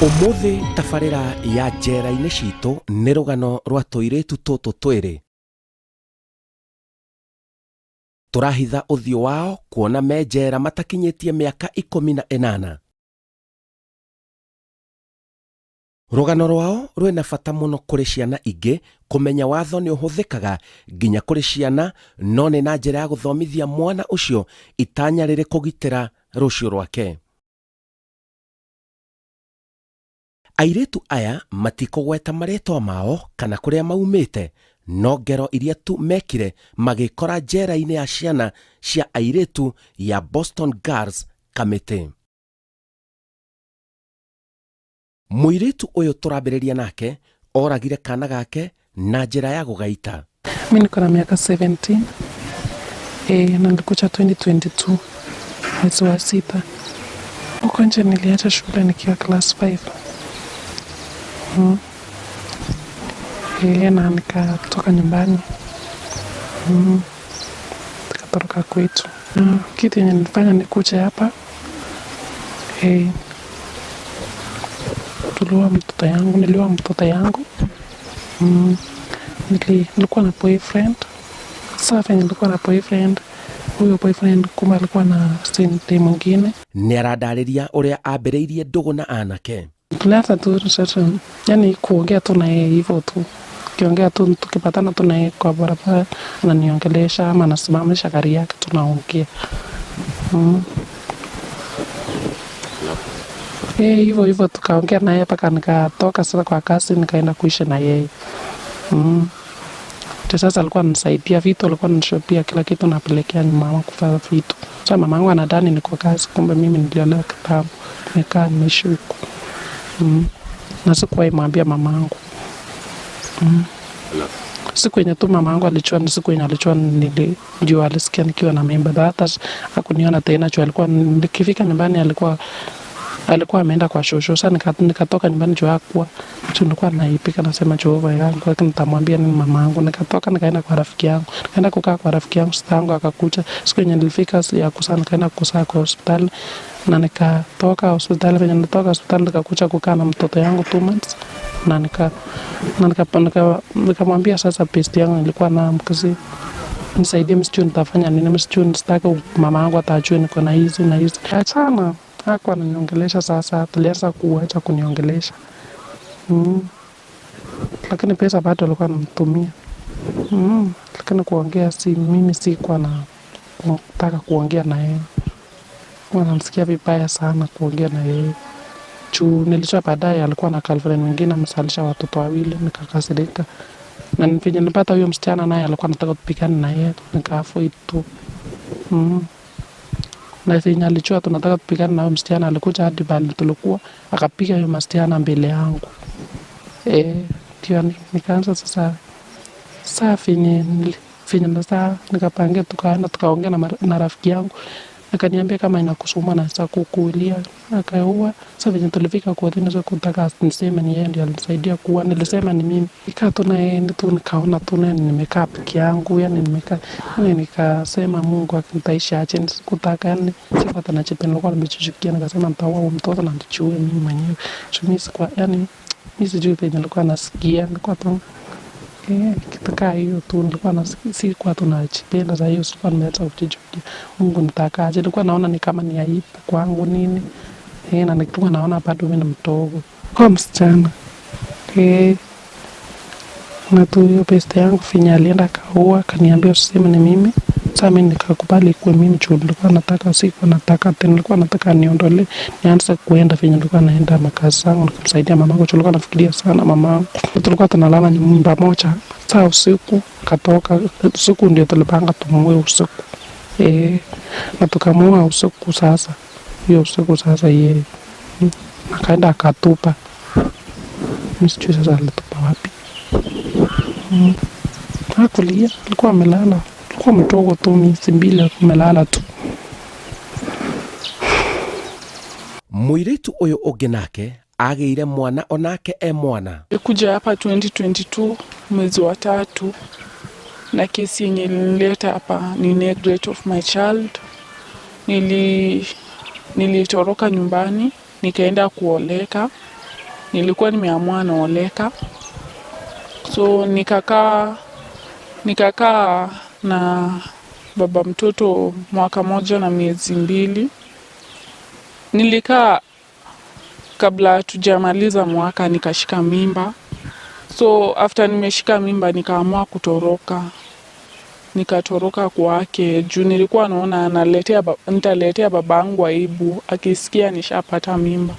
Ũmũthĩ tabarĩra ya njera-inĩ citũ nĩ rũgano rwa tũirĩtu tũtũ twĩrĩ. Tũrahitha ũthiũ wao kuona me njera matakinyĩtie mĩaka 18. Rũgano rwao rwĩna bata mũno kũrĩ ciana ingĩ kũmenya watho nĩ ũhũthĩkaga nginya kũrĩ ciana no nĩ na njĩra ya gũthomithia mwana ũcio itanya rĩrĩ kũgitĩra rũciũ rwake. Airĩtu aya matikũgweta marĩtwa mao kana kũrĩa maumĩte, no ngero iria tu mekire magĩkora njera-inĩ ya ciana cia airĩtu ya Boston Girls Kamĩtĩ. Mũirĩtu ũyũ tũrambĩrĩria nake oragire kana gake na njĩra ya gũgaita. Mi niko na miaka 17, na nilikuja 2022 mwezi wa sita. Huko nje niliacha shule nikiwa class 5. Na nikatoka nyumbani. Nikatoroka kwetu. Kitu yenye nilifanya nikuje hapa, tuliua mtoto yangu, niliua mtoto yangu. Nilikuwa na boyfriend. Sasa venye nilikuwa na boyfriend, huyo boyfriend kumbe alikuwa na sente mwingine. Nĩ aradarĩria ũrĩa ambĩrĩirie ndũgũ na anake. Tulianza tu sasa, yani kuongea tu na yeye hivyo tu. Tukiongea tu, tukipatana tu na yeye kwa barabara, ananiongelesha ama anasimamisha gari yake tunaongea. Hivyo hivyo tukaongea na yeye mpaka nikatoka sasa kwa kazi nikaenda kuishi na yeye. Ndio sasa alikuwa ananisaidia vitu, alikuwa ananishopia kila kitu, napelekea mama kufanya vitu. Sasa mamangu anadhani niko kazi, kumbe mimi niliolewa kitambo, nikaa nimeishi huko. Na sikuwahi mwambia mamangu. Siku yenye tu mamangu alijua ni siku yenye alijua nilijua, alisikia nikiwa na mimba. Hata hakuniona tena juu alikuwa nikifika nyumbani alikuwa ameenda kwa shosho. Sasa nikatoka nyumbani juu hakuwa. Juu nilikuwa naipika nasema Jehova yangu, lakini nitamwambia nini mamangu? Nikatoka nikaenda kwa rafiki yangu. Nikaenda kukaa kwa rafiki yangu, sister yangu akakuja. Siku yenye nilifika ya kuzaa nikaenda kuzaa kwa hospitali. Na nikatoka hospitali, venye nilitoka hospitali nikakuja kukaa na mtoto yangu 2 months. Na nikamwambia sasa best yangu nilikuwa na mkazi, nisaidie, msijui nitafanya nini, msijui nisitake mama yangu atajue niko na hizi na hizi. Achana, hakuwa ananiongelesha sasa, tulianza kuacha kuniongelesha. Lakini pesa bado alikuwa anamtumia. Lakini kuongea si mimi sikuwa na kutaka kuongea na yeye. Huwa namsikia vibaya sana kuongea na yeye. Juu nilijua baadaye alikuwa na girlfriend mwingine amezalisha watoto wawili, nikakasirika. Na venye nilipata huyo msichana naye alikuwa anataka tupigane na yeye, nikaavoid tu. Na venye alijua tunataka tupigane na huyo msichana, alikuja hadi pale tulikuwa, akapiga huyo msichana mbele yangu. Ndio nikaanza sasa saa venye na saa nikapangia tukaenda tukaongea na rafiki yangu. Akaniambia kama inakusumbua na sasa kukuulia, akaua. Sasa venye tulifika kotini sasa kutaka niseme ni yeye ndiye alinisaidia kuua, nilisema ni mimi. Nikaa tu na yeye tu nikaona tu na nimekaa peke yangu, yani nimekaa, yani nikasema Mungu akinitaishi aje, sikutaka, yani sikuwa hata nachipenda, nilikuwa nimechukia, nikasema nitaua huyu mtoto na nijiue mimi mwenyewe. So mimi sikuwa, yani mimi sijui penye nilikuwa nasikia, nilikuwa tu kitu kaa hiyo tu nilikuwa nasikia, sikuwa tu najipenda za hiyo, sikuwa nimeanza kujichukia. Mungu nitakaje? Nilikuwa naona ni kama ni aibu kwangu nini. Na nilikuwa naona bado mimi ni mdogo. Kwa msichana. Na tu hiyo best yangu finya alienda akaua, akaniambia usiseme ni mimi. Sasa mimi nikakubali kuwa mimi juu nilikuwa nataka, sikuwa nataka tena, nilikuwa nataka niondolee, nianze kuenda venye nilikuwa naenda makazi zangu, nikamsaidia mamangu, juu nilikuwa nafikiria sana mamangu. Tulikuwa tunalala nyumba moja. Sasa usiku katoka, usiku ndio tulipanga tumuue usiku. Na tukamuua usiku sasa. Hiyo usiku sasa yeye. Akaenda akatupa. Mimi sijui sasa alitupa wapi. Hakulia, alikuwa amelala. Alikuwa mdogo tu, miezi 2 alikuwa amelala tu. Mũirĩtu ũyũ ũngĩ nake agĩire mwana onake e mwana. Nilikuja hapa 2022 mwezi wa 3, na kesi yenye ilinileta hapa ni neglect of my child. Nilitoroka nyumbani nikaenda kuoleka. Nilikuwa nimeamua naoleka, so nikakaa na baba mtoto mwaka moja na miezi 2. Nilikaa kabla tujamaliza mwaka nikashika mimba. So after nimeshika mimba nikaamua kutoroka. Nikatoroka kwake juu nilikuwa naona nitaletea babangu aibu akisikia nishapata mimba.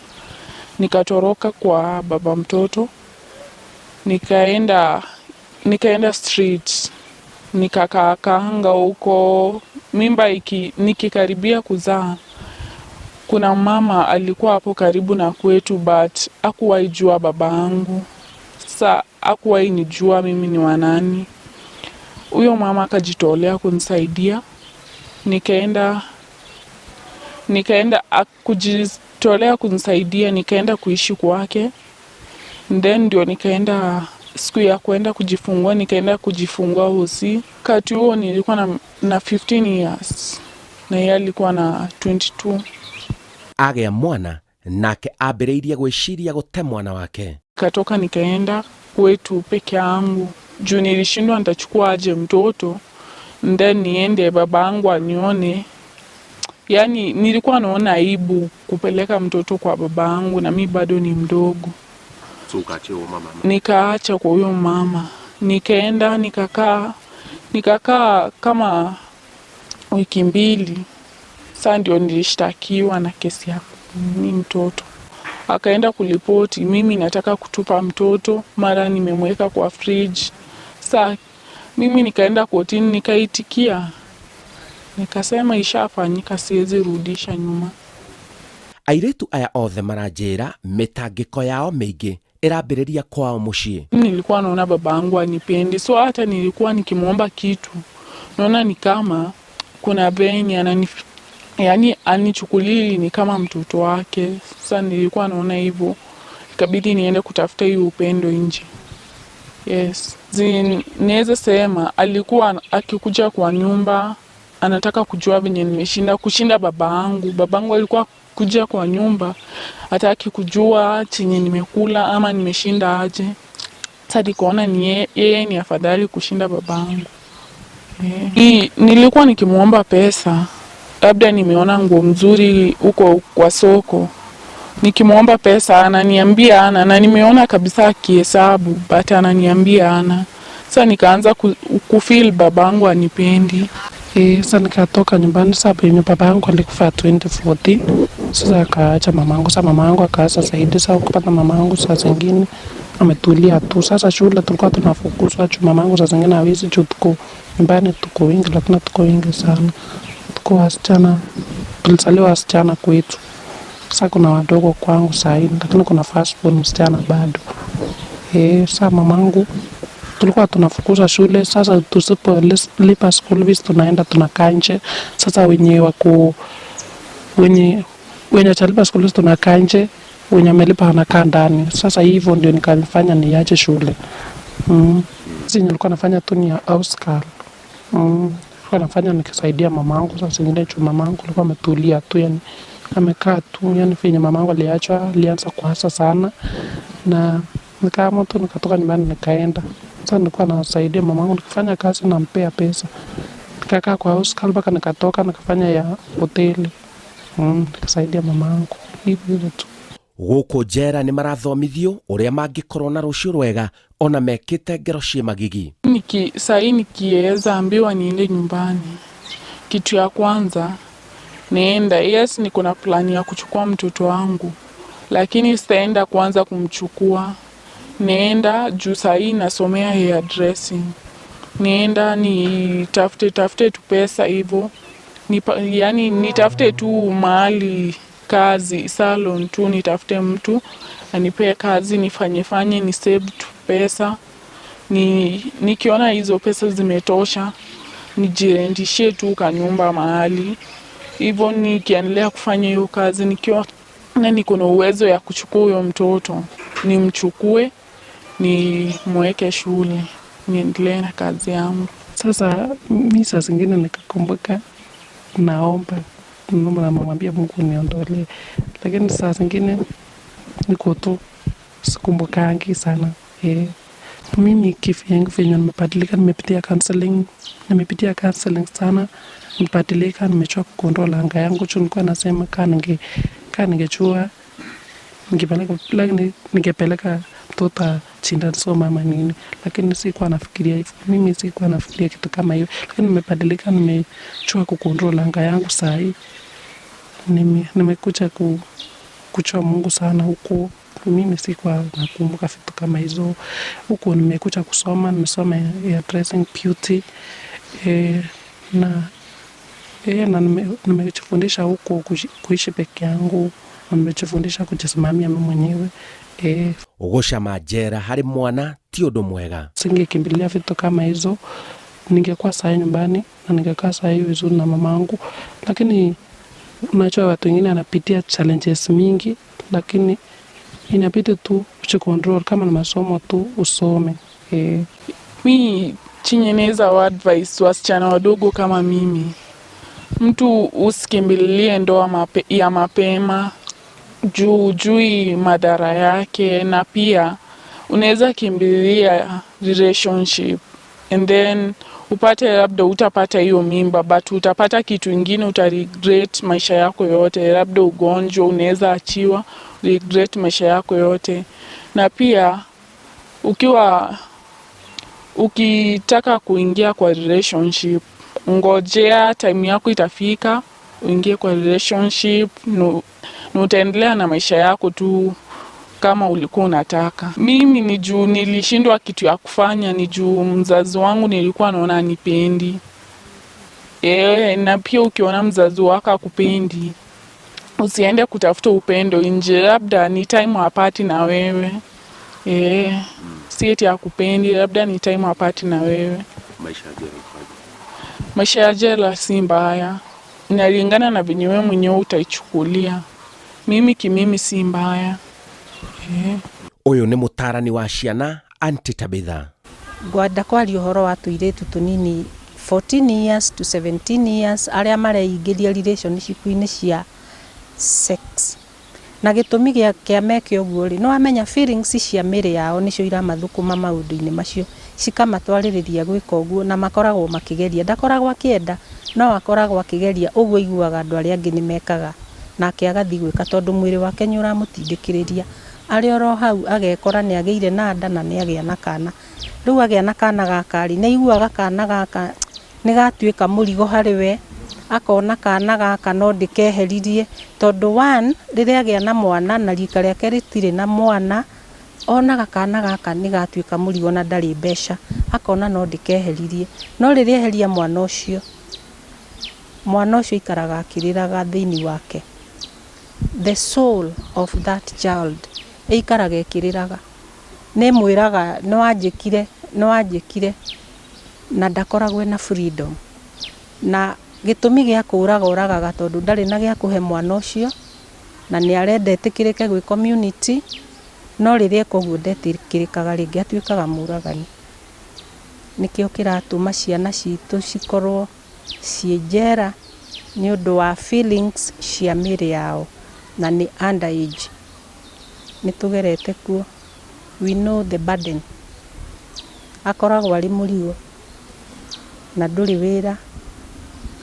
Nikatoroka kwa baba mtoto, nikaenda street, nikakaanga huko. Mimba nikikaribia kuzaa, kuna mama alikuwa hapo karibu na kwetu, but hakuwahi jua babangu. Sasa hakuwahi nijua mimi ni wa nani. Huyo mama akajitolea kunisaidia. Nikaenda kujitolea kunisaidia, nikaenda kuishi kwake. Then ndio nikaenda siku ya kuenda kujifungua, nikaenda kujifungua hosi. Wakati huo nilikuwa na 15 years na yeye alikuwa na 22. Agĩa mwana nake ambĩrĩirie gwĩciria gũte mwana wake. Nikatoka nikaenda kwetu peke yangu juu nilishindwa nitachukua aje mtoto then niende babangu anione. Yani nilikuwa naona aibu kupeleka mtoto kwa babangu na mi bado ni mdogo. So ukaachia huyo mama? Nikaacha kwa huyo mama, nikaenda nikakaa kama wiki 2. Sasa ndio nilishtakiwa na kesi ya ni mtoto. Akaenda kulipoti mimi nataka kutupa mtoto, mara nimemweka kwa fridge. Sasa mimi nikaenda kotini nikaitikia. Nikasema ishafanyika, siwezi rudisha nyuma. Airĩtu aya othe maranjĩra mĩtangĩko yao mĩingĩ ĩrambĩrĩria kwao mũciĩ. Nilikuwa naona babangu anipendi, so hata nilikuwa nikimuomba kitu naona ni kama kuna venye yani anichukulii ni kama mtoto wake. Sasa nilikuwa naona hivyo, ikabidi niende kutafuta hiyo upendo nje. Yes, niweze sema alikuwa akikuja kwa nyumba anataka kujua venye nimeshinda kushinda babangu. Babangu alikuwa kuja kwa nyumba hataki kujua chenye nimekula ama nimeshinda aje. Sasa nikaona ni yeye ni afadhali kushinda babangu. Nilikuwa nikimuomba pesa, labda nimeona nguo mzuri huko kwa soko, nikimuomba pesa ananiambia ana, na nimeona kabisa akihesabu but ananiambia ana. Sasa nikaanza kufeel babangu anipendi. Sasa nikatoka nyumbani. Sasa penye baba yangu alikufa 2014. Sasa akaacha mamangu. Sasa mamangu akaanza zaidi. Sasa kupata mamangu saa zingine ametulia tu. Sasa shule tulikuwa tunafukuzwa juu mamangu saa zingine hawezi, juu tuko nyumbani tuko wengi, lakini tuko wengi sana. Tuko wasichana, tulizaliwa wasichana kwetu. Sasa kuna wadogo kwangu saa hii, lakini kuna first born msichana bado. Sasa mamangu tulikuwa tunafukuzwa shule. Sasa tusipolipa school fees tunaenda tunakaa nje. Sasa wenye wako wenye hawajalipa school fees tunakaa nje, wenye wamelipa wanakaa ndani. Sasa hivyo ndio nikanifanya niache shule. Sisi nilikuwa nafanya tu ni ya house girl. Nilikuwa nafanya nikisaidia mamangu. Sasa zingine juu mamangu alikuwa ametulia tu, yani amekaa tu, yani venye mamangu aliachwa alianza kuhasa sana, na nikaamua tu nikatoka nyumbani nikaenda. Sasa nilikuwa nasaidia mamangu nikifanya kazi nampea pesa. Nikakaa kwa house girl mpaka nikatoka nikafanya ya hoteli. Nikasaidia mamangu hivyo hivyo tu. Gũkũ njera nĩ marathomithio ũrĩa mangĩkorwo na rũciũ rwega ona mekĩte ngero ciĩ magigi. Sahi nikiweza ambiwa niende nyumbani, kitu ya kwanza nienda. Yes, niko na plani ya kuchukua mtoto wangu, lakini sitaenda kwanza kumchukua. Nienda juu sahi nasomea hair dressing, nienda nitafute tafute tu pesa hivyo, yani nitafute tu mahali kazi salon tu, nitafute mtu anipee kazi nifanye fanye, ni save tu pesa. Nikiona hizo pesa zimetosha nijirentishie tu kanyumba mahali hivyo. Nikiendelea kufanya hiyo kazi, nikiwa na niko na uwezo ya kuchukua huyo mtoto, nimchukue nimweke shule, niendelee na kazi yangu. Sasa mi saa zingine nikakumbuka naomba, namwambia Mungu niondolee, lakini saa zingine niko tu Sikumbukangi sana. Mimi kivyangu venye nimebadilika, nimepitia counseling sana, nimebadilika, nimejua kucontrol anger yangu. Juu nilikuwa nasema kaa ningejua ningepeleka, like, ningepeleka mtoto chinda soma ama nini, lakini sikuwa nafikiria hivyo. Mimi sikuwa nafikiria kitu kama hiyo, lakini nimebadilika, nimejua kucontrol anger yangu saa hii. Nimekuja kujua Mungu sana huku. Mimi sikuwa nakumbuka vitu kama hizo. Huku nimekuja kusoma, nimesoma ya dressing, beauty, na nimejifundisha huku kuishi peke yangu, na nimejifundisha kujisimamia mimi mwenyewe. Gũcama njera harĩ mwana ti ũndũ mwega. Singekimbilia vitu kama hizo, ningekuwa saa nyumbani na ningekaa saa hii vizuri na mamangu, lakini unajua watu wengine anapitia challenges mingi, lakini inabidi tu ujicontrol. Kama ni masomo tu usome. Mi chenye naweza wa advice wasichana wadogo kama mimi, mtu usikimbililie ndoa ya mapema juu jui madhara yake, na pia unaweza kimbililia relationship and then upate labda utapata hiyo mimba, but utapata kitu ingine, uta regret maisha yako yote, labda ugonjwa, unaweza achiwa, regret maisha yako yote. Na pia ukiwa ukitaka kuingia kwa relationship, ngojea time yako itafika uingie kwa relationship na utaendelea na maisha yako tu kama ulikuwa unataka. Mimi ni juu nilishindwa kitu ya kufanya, ni juu mzazi wangu nilikuwa naona anipendi. Na pia ukiona mzazi wako akupendi, usiende kutafuta upendo nje, labda ni time hapati na wewe. Si eti akupendi, labda ni time hapati na wewe. Maisha ya jela ikoje? Maisha ya jela si mbaya, inalingana na venye wewe mwenyewe utaichukulia. Mimi kimimi si mbaya. Ũyũ nĩ mũtarani wa ciana, Auntie Tabitha. Ngwenda kwaria ũhoro wa tũirĩtu tũnini 14 years to 17 years arĩa mareingĩria relationship-inĩ cia sex. Na gĩtũmi kĩa meke ũguo rĩ, nĩ wamenya feelings cia mĩĩrĩ yao nĩcio iramathũkũma maũndũ-inĩ macio, cikamatwarĩrĩria gwĩka ũguo, na makoragwo makĩgeria. Ndakoragwo akĩenda, no akoragwo akĩgeria ũguo aiguaga andũ arĩa angĩ nĩ mekaga, nake agathiĩ gwĩka tondũ mwĩrĩ wake nĩ ũramũtindĩkĩrĩria. Arĩ oro hau agekora nĩ agĩire na nda na nĩ agĩa na kana. Rĩu agĩa na kana gaka rĩ, nĩ aiguaga kana gaka nĩ gatuĩka mũrigo harĩ we, akona kana gaka no ndĩkeheririe, tondũ one, rĩrĩa agĩa na mwana na rika rĩake rĩtirĩ na mwana, onaga kana gaka nĩ gatuĩka mũrigo na ndarĩ mbeca, akona no ndĩkeheririe. No rĩrĩa eheria mwana ũcio, mwana ũcio aikaraga akĩrĩraga thĩinĩ wake. The soul of that child ĩikaraga ĩkĩrĩraga, nĩ ĩmwĩraga nĩ wanjĩkire, nĩ wanjĩkire, na ndakoragwo ena freedom. Na gĩtũmi gĩa kũraga oragaga tondũ ndarĩ na gĩa kũhe mwana ũcio, na nĩ arenda etĩkĩrĩke gwĩ community, no rĩrĩa eka ũguo ndetĩkĩrĩkaga rĩngĩ, atuĩkaga mũragani. Nĩkĩo kĩratũma ciana citũ cikorwo ciĩ njera nĩ ũndũ wa feelings cia mĩĩrĩ yao, na nĩ under age. Nĩ tũgerete kuo, we know the burden. Akoragwo arĩ mũrigo na ndũrĩ wĩra,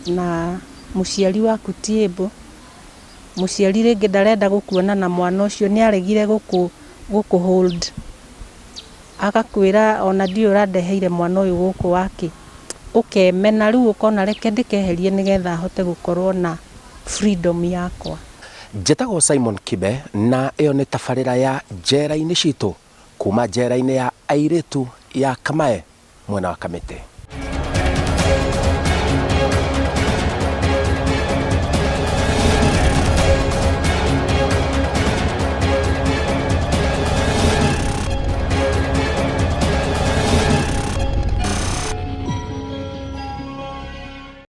na mũciari waku ti able, mũciari rĩngĩ ndarenda gũkuona na mwana ũcio, nĩ aregire gũkũ hold, agakwĩra ona ndiũĩ ũrandeheire mwana ũyũ gũkũ wakĩ, ũkemena rĩu ũkona reke ndĩkeherie nĩgetha hote gũkorwo na freedom yakwa. Njĩtagwo Simon Kibe na ĩyo nĩ tabarĩra ya Njera-inĩ Citũ kuma njera-inĩ ya airĩtu ya Kamae mwena wa Kamĩtĩ.